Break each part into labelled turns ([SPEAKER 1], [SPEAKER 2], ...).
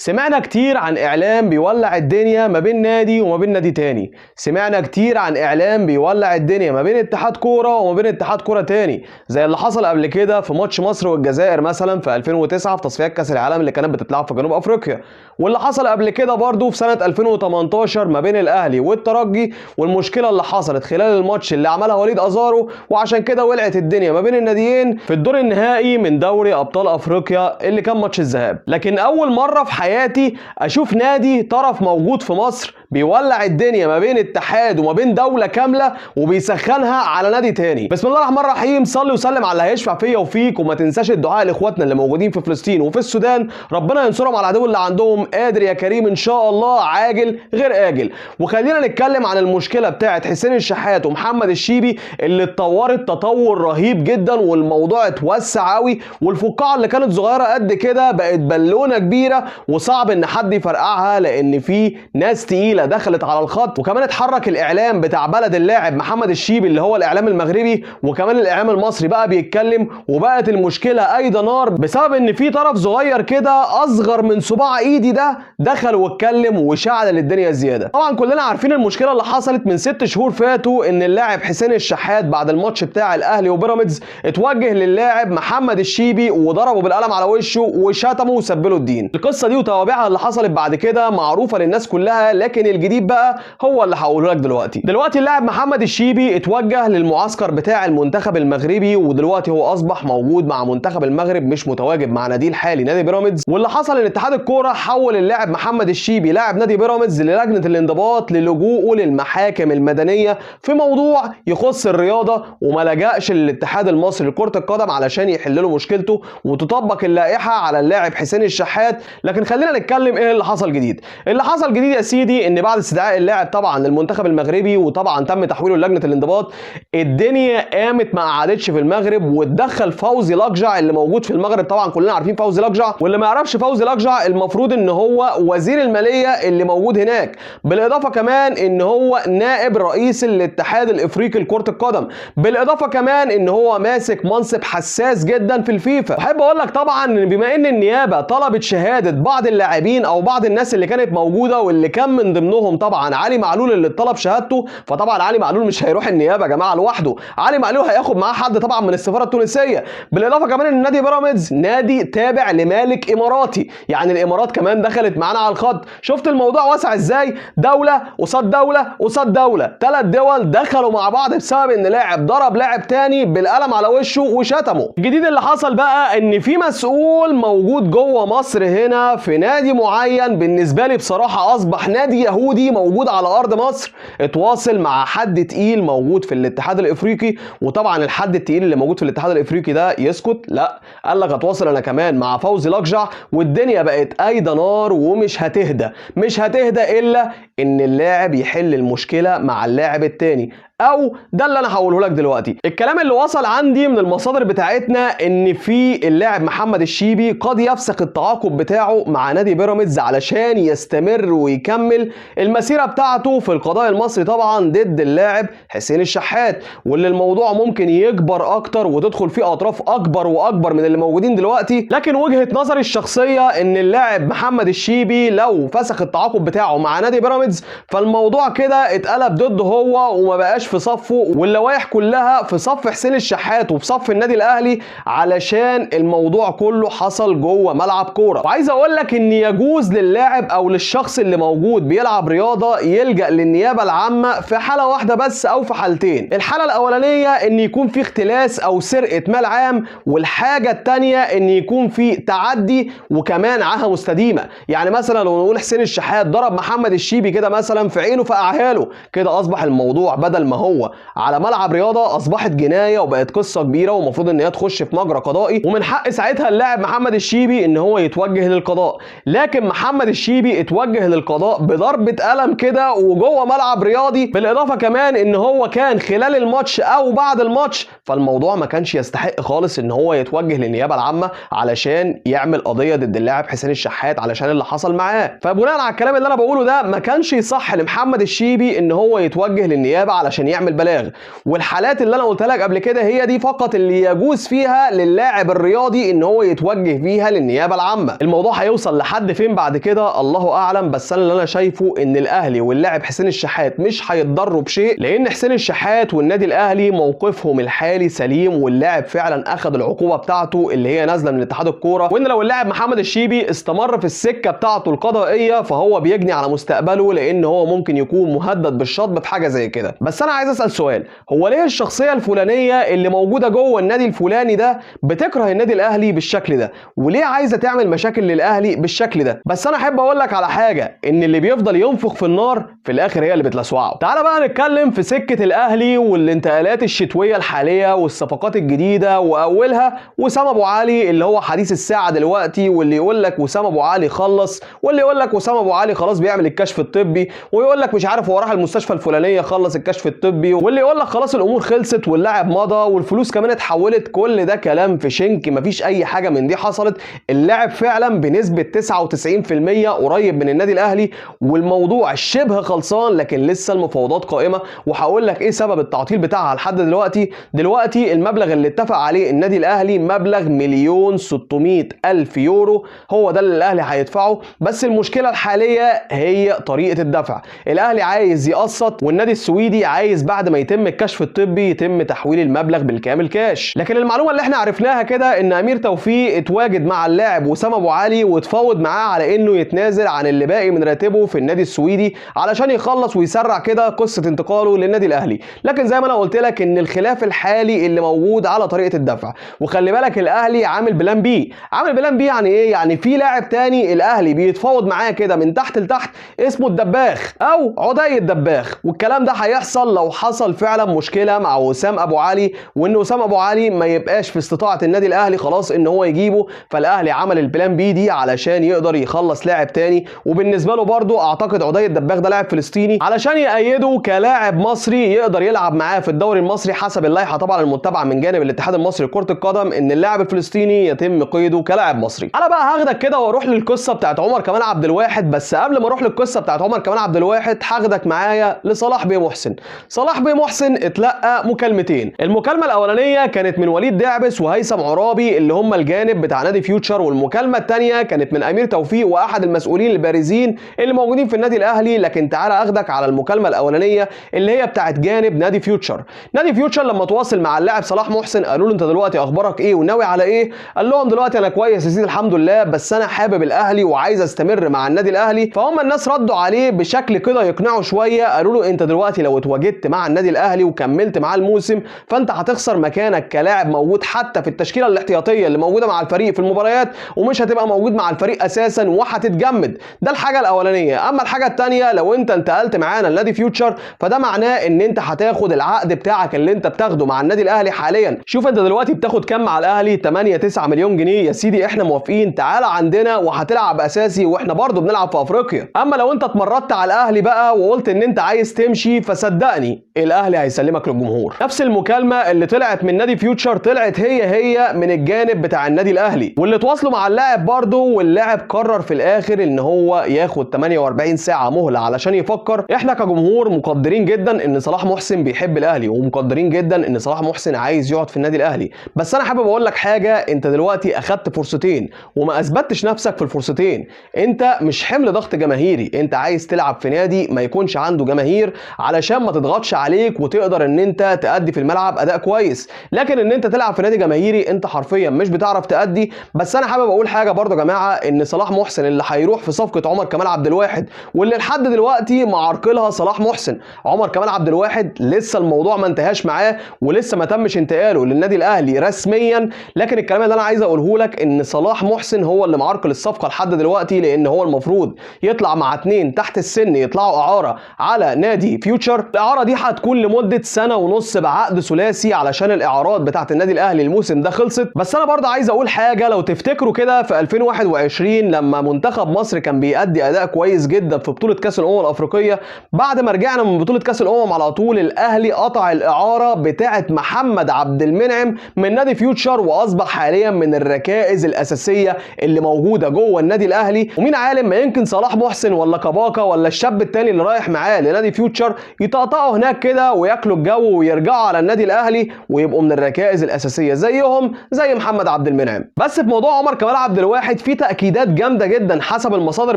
[SPEAKER 1] سمعنا كتير عن إعلام بيولع الدنيا ما بين نادي وما بين نادي تاني. سمعنا كتير عن إعلام بيولع الدنيا ما بين اتحاد كورة وما بين اتحاد كورة تاني، زي اللي حصل قبل كده في ماتش مصر والجزائر مثلا في 2009 في تصفيات كأس العالم اللي كانت بتتلعب في جنوب أفريقيا، واللي حصل قبل كده برضو في سنة 2018 ما بين الأهلي والترجي، والمشكلة اللي حصلت خلال الماتش اللي عملها وليد أزارو، وعشان كده ولعت الدنيا ما بين الناديين في الدور النهائي من دوري أبطال أفريقيا اللي كان ماتش الذهاب. لكن أول مرة في حياتي اشوف نادي طرف موجود في مصر بيولع الدنيا ما بين اتحاد وما بين دولة كاملة وبيسخنها على نادي تاني. بسم الله الرحمن الرحيم، صلي وسلم على اللي هيشفع فيا وفيك، وما تنساش الدعاء لاخواتنا اللي موجودين في فلسطين وفي السودان، ربنا ينصرهم على العدو اللي عندهم، قادر يا كريم ان شاء الله، عاجل غير اجل. وخلينا نتكلم عن المشكلة بتاعت حسين الشحات ومحمد الشيبي اللي اتطورت تطور رهيب جدا، والموضوع اتوسع قوي، والفقاعة اللي كانت صغيرة قد كده بقت بالونة كبيرة وصعب ان حد يفرقعها، لان في ناس تقيلة دخلت على الخط. وكمان اتحرك الاعلام بتاع بلد اللاعب محمد الشيبي اللي هو الاعلام المغربي، وكمان الاعلام المصري بقى بيتكلم، وبقت المشكلة ايضا نار بسبب ان في طرف صغير كده اصغر من صباع ايدي ده دخل واتكلم وشعل الدنيا زيادة. طبعا كلنا عارفين المشكلة اللي حصلت من 6 شهور فاتوا، ان اللاعب حسين الشحات بعد الماتش بتاع الاهلي وبيراميدز اتوجه للاعب محمد الشيبي وضربه بالقلم على وشه وشتمه وسبله الدين. القصة دي وتوابعها اللي حصلت بعد كده معروفة للناس كلها، لكن الجديد بقى هو اللي هقوله لك دلوقتي. دلوقتي اللاعب محمد الشيبي اتوجه للمعسكر بتاع المنتخب المغربي، ودلوقتي هو اصبح موجود مع منتخب المغرب، مش متواجد مع ناديه الحالي نادي بيراميدز. واللي حصل ان اتحاد الكورة حول اللاعب محمد الشيبي لاعب نادي بيراميدز للجنة الانضباط للجوءه للمحاكم المدنية في موضوع يخص الرياضة، وما لجأش للاتحاد المصري لكرة القدم علشان يحل له مشكلته وتطبق اللائحة على اللاعب حسين الشحات. لكن خلينا نتكلم ايه اللي حصل جديد. اللي حصل جديد يا سيدي ان بعد استدعاء اللاعب طبعا للمنتخب المغربي، وطبعا تم تحويله للجنة الانضباط، الدنيا قامت ما قعدتش في المغرب، واتدخل فوزي لقجع اللي موجود في المغرب. طبعا كلنا عارفين فوزي لقجع، واللي ما يعرفش فوزي لقجع المفروض ان هو وزير المالية اللي موجود هناك، بالاضافة كمان ان هو نائب رئيس الاتحاد الافريقي لكرة القدم، بالاضافة كمان ان هو ماسك منصب حساس جدا في الفيفا. احب اقول لك طبعا ان بما ان النيابة طلبت شهادة بعض اللاعبين او بعض الناس اللي كانت موجودة، واللي كان من ضمنهم طبعا علي معلول اللي طلب شهادته، فطبعا علي معلول مش هيروح النيابة يا جماعة لوحده، علي معلول هياخد معاه حد طبعا من السفارة التونسية. بالاضافة كمان ان نادي بيراميدز نادي تابع لمالك اماراتي، يعني الامارات كمان دخلت معانا على الخط. شفت الموضوع واسع ازاي؟ دولة قصاد دولة قصاد دولة، 3 دول دخلوا مع بعض بسبب ان لاعب ضرب لاعب تاني بالقلم على وشه وشتمه. الجديد اللي حصل بقى ان في مسؤول موجود جوه مصر هنا في نادي معين، بالنسبة لي بصراحة اصبح نادي يهودي موجود على ارض مصر، اتواصل مع حد تقيل موجود في الاتحاد الافريقي، وطبعا الحد التقيل اللي موجود في الاتحاد الافريقي ده يسكت؟ لا، قال لك اتواصل انا كمان مع فوزي لقجع، والدنيا بقت ايضا نار ومش هتهدى، مش هتهدى الا ان اللاعب يحل المشكلة مع اللاعب التاني، او ده اللي انا هقوله لك دلوقتي. الكلام اللي وصل عندي من المصادر بتاعتنا ان في اللاعب محمد الشيبي قد يفسخ التعاقد بتاعه مع نادي بيراميدز علشان يستمر ويكمل المسيرة بتاعته في القضاء المصري طبعا ضد اللاعب حسين الشحات، واللي الموضوع ممكن يكبر اكتر وتدخل فيه اطراف اكبر واكبر من اللي موجودين دلوقتي. لكن وجهة نظري الشخصية ان اللاعب محمد الشيبي لو فسخ التعاقد بتاعه مع نادي بيراميدز فالموضوع كده اتقلب ضده هو وما بقاش في صفة، واللوائح كلها في صف حسين الشحات وفي صف النادي الاهلي، علشان الموضوع كله حصل جوه ملعب كورة. وعايز اقول لك ان يجوز للاعب او للشخص اللي موجود بيلعب رياضة يلجأ للنيابه العامة في حاله واحدة بس او في حالتين. الحالة الاولانية ان يكون في اختلاس او سرقه مال عام، والحاجة الثانية ان يكون في تعدي وكمان عاهة مستديمه. يعني مثلا لو نقول حسين الشحات ضرب محمد الشيبي كده مثلا في عينه فقعها له كده، اصبح الموضوع بدل ما هو على ملعب رياضة اصبحت جناية وبقت قصة كبيرة، ومفروض ان هي تخش في مجرى قضائي، ومن حق ساعتها اللاعب محمد الشيبي ان هو يتوجه للقضاء. لكن محمد الشيبي اتوجه للقضاء بضربه قلم كده وجوه ملعب رياضي، بالاضافة كمان ان هو كان خلال الماتش او بعد الماتش، فالموضوع ما كانش يستحق خالص ان هو يتوجه للنيابه العامة علشان يعمل قضية ضد اللاعب حسين الشحات علشان اللي حصل معاه. فبناء على الكلام اللي انا بقوله ده ما كانش يصح لمحمد الشيبي ان هو يتوجه للنيابه علشان علشان يعمل بلاغ. والحالات اللي انا قلتها لك قبل كده هي دي فقط اللي يجوز فيها للاعب الرياضي ان هو يتوجه فيها للنيابه العامة. الموضوع هيوصل لحد فين بعد كده الله اعلم، بس انا اللي انا شايفه ان الاهلي واللاعب حسين الشحات مش هيتضروا بشيء، لان حسين الشحات والنادي الاهلي موقفهم الحالي سليم، واللاعب فعلا اخذ العقوبة بتاعته اللي هي نازله من اتحاد الكورة. وان لو اللاعب محمد الشيبي استمر في السكة بتاعته القضائية فهو بيجني على مستقبله، لان هو ممكن يكون مهدد بالشطب في حاجة زي كده. بس انا عايز اسال سؤال، هو ليه الشخصية الفلانية اللي موجودة جوه النادي الفلاني ده بتكره النادي الاهلي بالشكل ده؟ وليه عايزه تعمل مشاكل للاهلي بالشكل ده؟ بس انا احب اقول لك على حاجة، ان اللي بيفضل ينفخ في النار في الاخر هي اللي بتلسوعه. تعال بقى نتكلم في سكة الاهلي والانتقالات الشتوية الحالية والصفقات الجديدة، واولها وسام ابو علي اللي هو حديث الساعة دلوقتي، واللي يقول لك وسام ابو علي خلص، واللي يقول لك وسام ابو علي خلاص بيعمل الكشف الطبي، ويقول لك مش عارف هو راح المستشفى الفلانية خلص الكشف الطبي، واللي يقول لك خلاص الامور خلصت واللاعب مضى والفلوس كمان اتحولت. كل ده كلام في شنك، مفيش اي حاجة من دي حصلت. اللاعب فعلا بنسبة 99% قريب من النادي الاهلي، والموضوع شبه خلصان، لكن لسه المفاوضات قائمة. وهقول لك ايه سبب التعطيل بتاعها لحد دلوقتي. دلوقتي المبلغ اللي اتفق عليه النادي الاهلي مبلغ 1,600,000 يورو، هو ده اللي الاهلي هيدفعه. بس المشكلة الحالية هي طريقه الدفع. الاهلي عايز يقسط، والنادي السويدي عايز بعد ما يتم الكشف الطبي يتم تحويل المبلغ بالكامل كاش. لكن المعلومة اللي احنا عرفناها كده ان امير توفيق اتواجد مع اللاعب وسام ابو علي واتفاوض معاه على انه يتنازل عن اللي باقي من راتبه في النادي السويدي علشان يخلص ويسرع كده قصة انتقاله للنادي الاهلي. لكن زي ما انا قلت لك ان الخلاف الحالي اللي موجود على طريقه الدفع. وخلي بالك الاهلي عامل plan B. عامل plan B يعني ايه؟ يعني في لاعب تاني الاهلي بيتفاوض معاه كده من تحت لتحت اسمه الدباخ او عدي الدباخ، والكلام ده هيحصل لو حصل فعلا مشكلة مع وسام ابو علي، وان وسام ابو علي ما يبقاش في استطاعه النادي الاهلي خلاص ان هو يجيبه. فالاهلي عمل ال plan B دي علشان يقدر يخلص لاعب تاني، وبالنسبة له برضو اعتقد عدي الدباخ ده لاعب فلسطيني علشان يأيده كلاعب مصري يقدر يلعب معاه في الدوري المصري حسب اللائحة طبعا المتبعة من جانب الاتحاد المصري لكرة القدم ان اللاعب الفلسطيني يتم قيده كلاعب مصري. انا بقى هاخدك كده واروح للقصة بتاعت عمر كمال عبد الواحد. بس قبل ما اروح للقصة بتاعت عمر كمال عبد الواحد هاخدك معايا لصلاح بيه محسن. صلاح بيه محسن اتلقى مكالمتين. المكالمة الاولانية كانت من وليد دعبس وهيثم عرابي اللي هم الجانب بتاع نادي فيوتشر، والمكالمه الثانية كانت من امير توفيق واحد المسؤولين البارزين اللي موجودين في النادي الاهلي. لكن تعالى اخدك على المكالمة الاولانية اللي هي بتاعت جانب نادي فيوتشر. نادي فيوتشر لما تواصل مع اللاعب صلاح محسن قالوا له انت دلوقتي اخبارك ايه وناوي على ايه؟ قال لهم دلوقتي انا كويس يا سيدي الحمد لله، بس انا حابب الاهلي وعايز استمر مع النادي الاهلي. فهم الناس ردوا عليه بشكل كده يقنعوا شوية، قالوا له انت دلوقتي لو اتواجدت مع النادي الاهلي وكملت معاه الموسم فانت هتخسر مكانك كلاعب موجود حتى في التشكيلة الاحتياطيه اللي موجودة مع الفريق في المباريات، ومش هتبقى موجود مع الفريق اساسا وهتتجمد. ده الحاجة الاولانية. اما الحاجة الثانية لو انت انتقلت معانا لنادي فيوتشر فده معناه ان انت هتاخد العقد بتاعك اللي انت بتاخده مع النادي الاهلي حاليا. شوف انت دلوقتي بتاخد كام مع الاهلي؟ 8 9 مليون جنيه. يا سيدي احنا موافقين، تعالى عندنا وهتلعب اساسي واحنا برضو بنلعب في افريقيا. اما لو انت اتمردت على الاهلي بقى وقلت ان انت عايز تمشي فصدقني الاهلي هيسلمك للجمهور. نفس المكالمة اللي طلعت من نادي فيوتشر طلعت هي من الجانب بتاع النادي الاهلي، واللي تواصلوا مع اللاعب برضو، واللاعب قرر في الاخر ان هو ياخد 48 ساعة مهله علشان يفكر. احنا كجمهور مقدرين جدا ان صلاح محسن بيحب الاهلي، ومقدرين جدا ان صلاح محسن عايز يقعد في النادي الاهلي، بس انا حابب اقول لك حاجة، انت دلوقتي اخدت فرصتين وما اثبتتش نفسك في الفرصتين. انت مش حمل ضغط جماهيري، انت عايز تلعب في نادي ما يكونش عنده جماهير علشان ما تضغطش عليك وتقدر ان انت تأدي في الملعب اداء كويس. لكن ان انت تلعب في نادي جماهيري انت حرفيا مش بتعرف تأدي. بس انا حابب اقول حاجة برضو يا جماعة، ان صلاح محسن اللي هيروح في صفقة عمر كمال عبد الواحد واللي لحد دلوقتي معرقلها صلاح محسن، عمر كمال عبد الواحد لسه الموضوع ما انتهاش معاه ولسه ما تمش انتقاله للنادي الاهلي رسميا. لكن الكلام اللي انا عايز اقوله لك ان صلاح محسن هو اللي معرقل الصفقة لحد دلوقتي، لان هو المفروض يطلع مع 2 تحت السن يطلعوا اعاره على نادي فيوتشر. الاعارة دي هتكون لمدة 1.5 سنة بعقد ثلاثي علشان الاعارات بتاعه النادي الاهلي الموسم ده خلصت. بس انا برضه عايز اقول حاجة، لو تفتكروا كده في 2021 لما منتخب مصر كان بيأدي اداء كويس جدا في بطوله كاس الامم الافريقية، بعد ما رجعنا من بطوله كاس الامم على طول الاهلي قطع الاعارة بتاعه محمد عبد المنعم من نادي فيوتشر، واصبح حاليا من الركائز الاساسية اللي موجودة جوه النادي الاهلي. ومين عالم ما يمكن صلاح محسن ولا كباكا ولا الشاب التاني اللي رايح معاه لنادي فيوتشر يطقطقوا هناك هناك كده وياكلوا الجو ويرجعوا على النادي الاهلي ويبقوا من الركائز الاساسية زيهم زي محمد عبد المنعم. بس في موضوع عمر كمال عبد الواحد في تاكيدات جامدة جدا حسب المصادر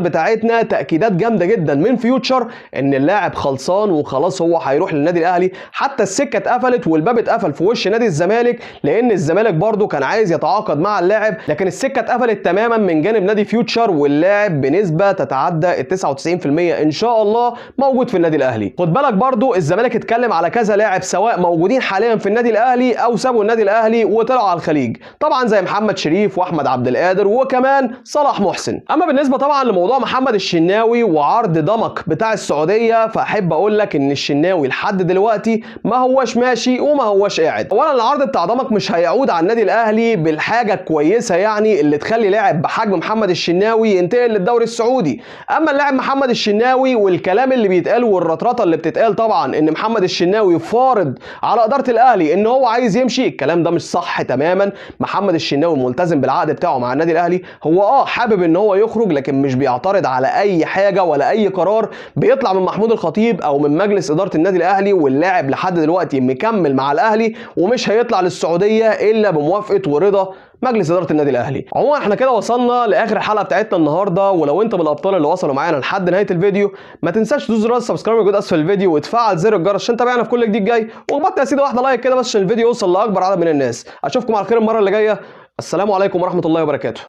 [SPEAKER 1] بتاعتنا، تاكيدات جامدة جدا من فيوتشر ان اللاعب خلصان وخلاص هو هيروح للنادي الاهلي. حتى السكة اتقفلت والباب اتقفل في وش نادي الزمالك، لان الزمالك برضو كان عايز يتعاقد مع اللاعب، لكن السكة اتقفلت تماما من جانب نادي فيوتشر، واللاعب بنسبة تتعدى ال 99% ان شاء الله موجود في النادي الاهلي. خد بالك برضو الزمالك اتكلم على كذا لاعب سواء موجودين حاليا في النادي الاهلي او سابوا النادي الاهلي وطلعوا على الخليج، طبعا زي محمد شريف واحمد عبد القادر وكمان صلاح محسن. اما بالنسبة طبعا لموضوع محمد الشناوي وعرض ضمك بتاع السعودية، فاحب اقول لك ان الشناوي لحد دلوقتي ما هوش ماشي وما هوش قاعد. اولا العرض بتاع ضمك مش هيعود على النادي الاهلي بالحاجة الكويسة يعني اللي تخلي لاعب بحجم محمد الشناوي ينتقل للدوري السعودي. اما اللاعب محمد الشناوي والكلام اللي بيتقال والرطرطه اللي بتتقال طبعا ان محمد الشناوي فارض على ادارة الاهلي ان هو عايز يمشي، الكلام ده مش صح تماما. محمد الشناوي ملتزم بالعقد بتاعه مع النادي الاهلي، هو حابب ان هو يخرج لكن مش بيعترض على اي حاجة ولا اي قرار بيطلع من محمود الخطيب او من مجلس ادارة النادي الاهلي، واللاعب لحد دلوقتي مكمل مع الاهلي ومش هيطلع للسعودية الا بموافقة ورضا مجلس ادارة النادي الاهلي. عموما احنا كده وصلنا لاخر الحلقة بتاعتنا النهارده، ولو انت من الابطال اللي وصلوا معانا لحد نهاية الفيديو ما تنساش تدوس زر ال subscribe موجود اسفل الفيديو وتفعل زر الجرس عشان تتابعنا في كل جديد جاي، واخبط يا سيدي واحدة like كده بس عشان الفيديو يوصل لاكبر عدد من الناس. اشوفكم على خير المرة اللي جاية، السلام عليكم ورحمة الله وبركاته.